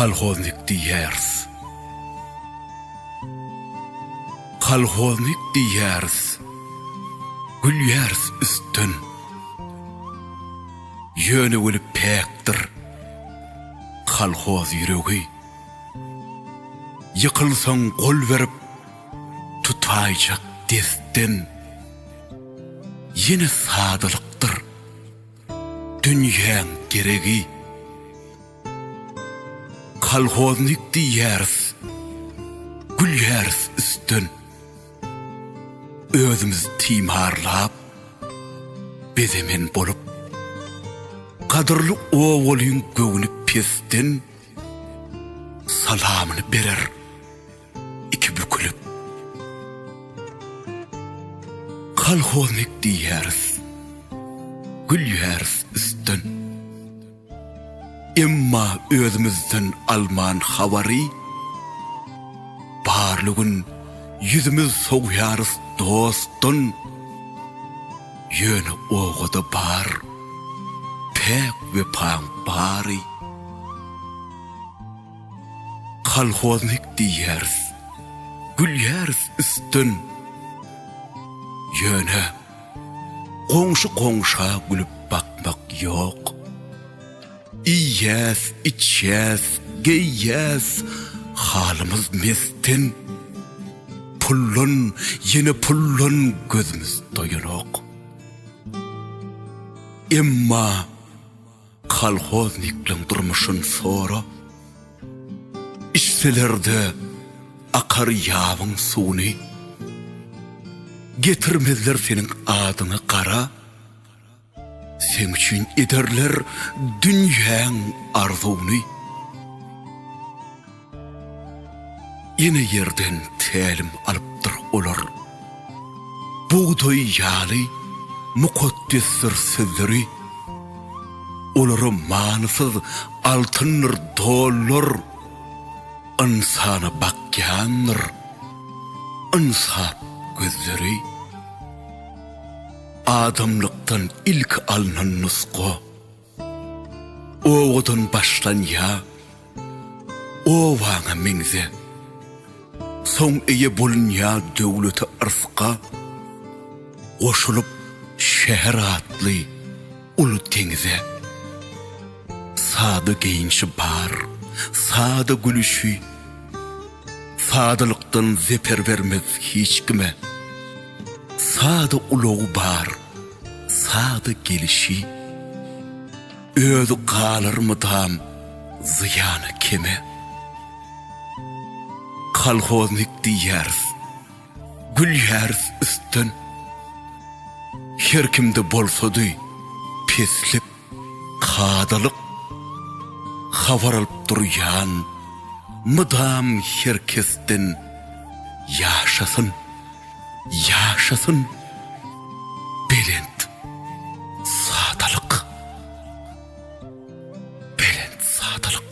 Kolhoznik diýýäris. Kolhoznik diýýäris. Gülýäris üstden. Ýöne weli päkdir kolhoz ýüregi. Ýykylsaň gol berip tutaýjak destden. Ýene sadalykdyr dünýäň geregi. Kolhoznik diýýäris, gülýäris üstden. Özümiz timarlap, bezemen bolup. Gadyrly owalyň göwni pesden salamyny berer iki bükülip. Kolhoznik diýýäris, gülýäris üstden. Emma özümizden alman habary, Barly gün ýüzümiz sowýarys dostdan, Ýöne obada bar päk wepaň bary. Kolhoznik diýýäris, gülýäris üstden, Ýöne Goňşy goňşa gülüp bakmak ýok. Iýýäs, içýäs, geýýäs, halymyz mesden. Puldan, ýene puldan gözümiz doýanok. Emma kolhoznikleň durmuşyn sora. Içselerde akar ýabyň suwuny. Getirmezler seniň adyňy gara. Seň üçin ederler dünýäň arzuwyny. Ene ýerden tälim alypdyr olar. Bugdaý ýaly mukaddesdir sözleri. Olara manysyz altyndyr dollar. Ynsana bakýandyr ynsap gözleri. Adamlykdan ilki alnan nusga. Owadan başlanýa, obaňa meňze. Soň eýe bolunýa döwlete yrsga, Goşulyp şäher atly uly deňize. Sada geýinşi bar, sada gülüşi, Sadalykdan zeper bermez hiç kime. Sada ulagy bar, sada gelişi, Özi galar mydam zyýana keme. Kolhoznik diýýäris, gülýäris üstden. Her kimde bolsady peslik, kadalyk. Habar alyp durýan mydam her kesden ýaşasyn. Ýaşasyn belent sadalyk. Belent sadalyk.